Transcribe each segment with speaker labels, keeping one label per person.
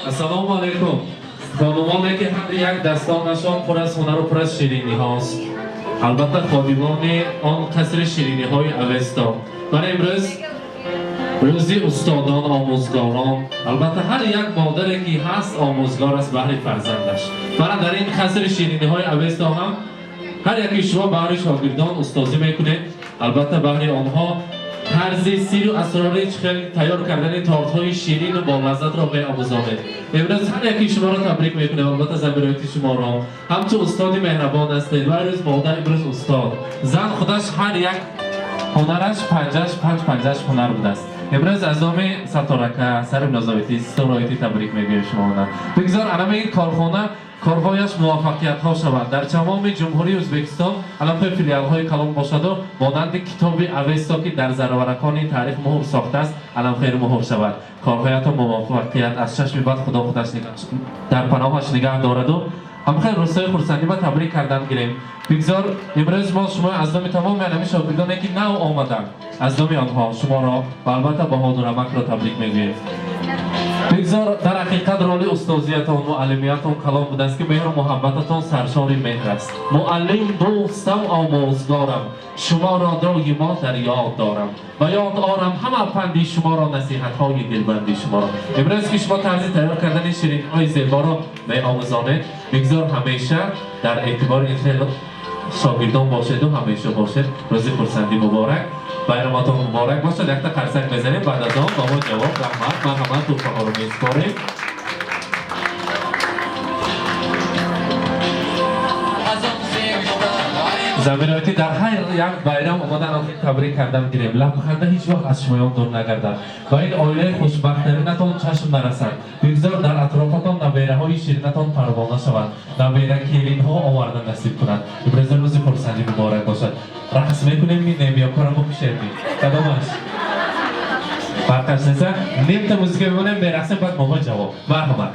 Speaker 1: Ассалому алайкум. Хонумоне ки ҳар як дастонашон пур аз ҳунару пур аз шириниҳост. Албатта ходимони он қасри шириниҳои Авесто. Вале имрӯз рӯзи устодон, омӯзгорон. Албатта ҳар як модаре ки ҳаст омӯзгор аст баҳри фарзандаш. Мана дар ин қасри шириниҳои Авесто ҳам ҳар яки шумо баҳри шогирдон устозӣ мекунед. Албатта баҳри онҳо тарзи сиру асрори хел тайёр кардани тортҳои ширину болаззатро меомӯзонед. Имрӯз ҳар яки шуморо табрик мекунем, албатта замироити шуморо. Ҳамчун устоди меҳрабон ҳастед ва имрӯз модар, имрӯз устод. Зан худаш ҳар як ҳунараш панҷаш панҷ панҷаш ҳунар будааст. Имрӯз аз номи Сатторака сари Нозоити Ситораити табрик мегӯем шуморо. Бигзор анами ин корхона корҳояш муваффақиятҳо шавад. Дар тамоми Ҷумҳурии Ӯзбекистон аллакай филиалҳои калон бошаду монанди китоби Авесто ки дар зарваракони таърих муҳр сохтааст, аламхайр муҳр шавад. Корҳоятон муваффақият, аз чашми бад Худо худаш дар паноҳаш нигаҳ дораду ҳамхайр рӯзҳои хурсандӣ ба табрик кардан гирем. Бигзор имрӯз мо шумо аз номи тамоми анами шогирдоне ки нав омаданд, аз номи онҳо шуморо ва албатта Баҳодур амакро табрик мегӯем. Бигзор дар ҳақиқат роли устозиятон, муаллимиятон калон будааст ки меҳру муҳаббататон саршори меҳр аст. Муаллим, дӯстам, омӯзгорам, шуморо доимо дар ёд дорам. Ба ёд орам ҳама панди шуморо, насиҳатҳои дилбанди шуморо. Имрӯз ки шумо тарзи тайёр кардани ширинҳои зеборо меомӯзонед, бигзор ҳамеша дар эътибори ин хел шогирдон бошеду ҳамеша бошед. Рӯзи хурсандӣ муборак, байраматон муборак бошад. Якта қарсак мезанем, баъд аз он ба мо ҷавоб. Раҳмат, марҳамат, туҳфаҳоро месупорем. Замироити дар ҳар як байрам омадан табрик кардан гирем. Лабханда ҳеҷ вақт аз шумоён дур нагардад ва ин оилаи хушбахттаринатон чашм нарасад. Бигзор дар атрофатон набераҳои ширинатон парвона шаванд, набера келинҳо оварда насиб кунад. Имрӯз рӯзи хурсандӣ муборак бошад. Рақс мекунем ми нем ё корамо пишерми? Кадомаш? Фарқаш неста? Немта музика мемонем, мерақсем, баъд момо ҷавоб. Марҳамат.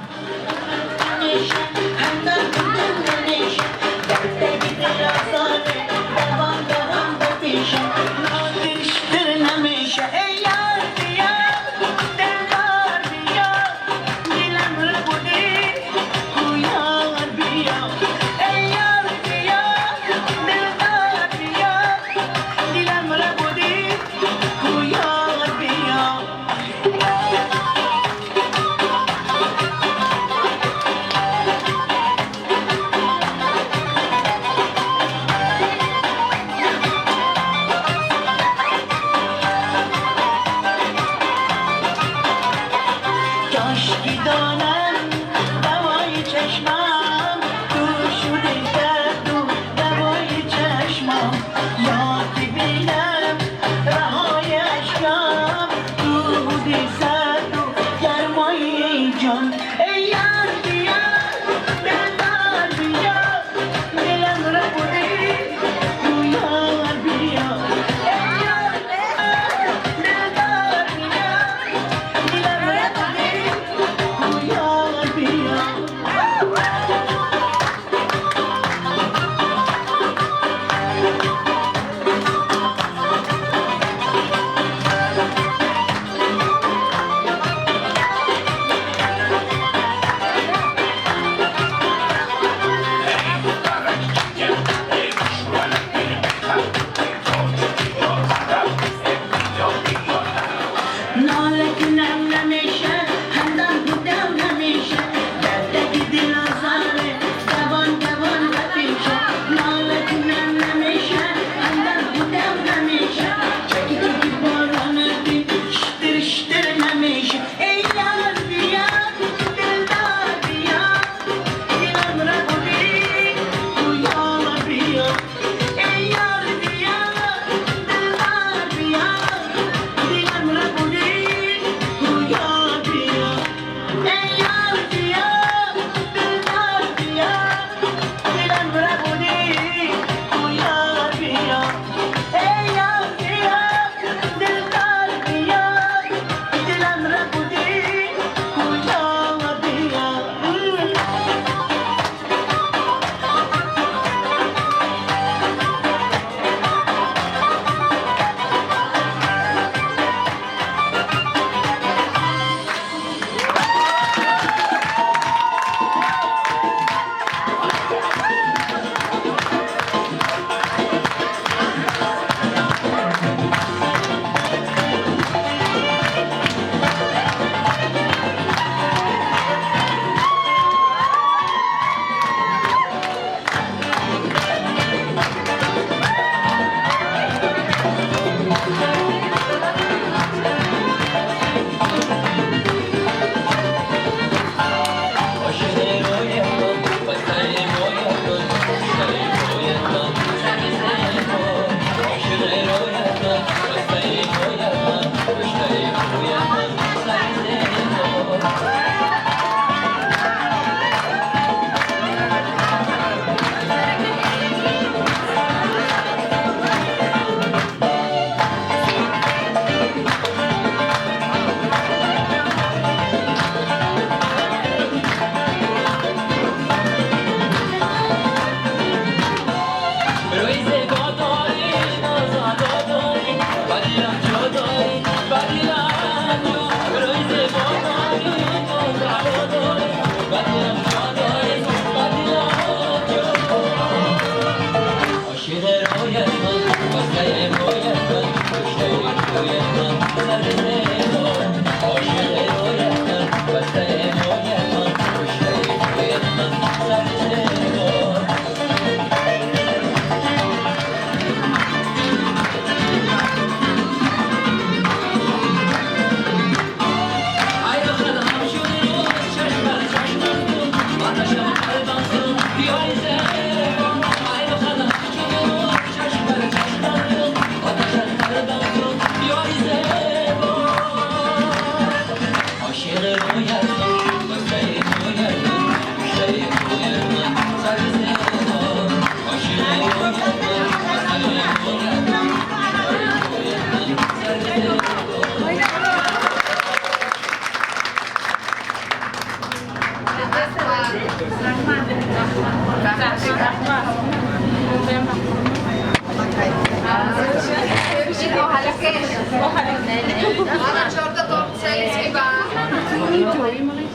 Speaker 2: Мана чорта торт советский ба.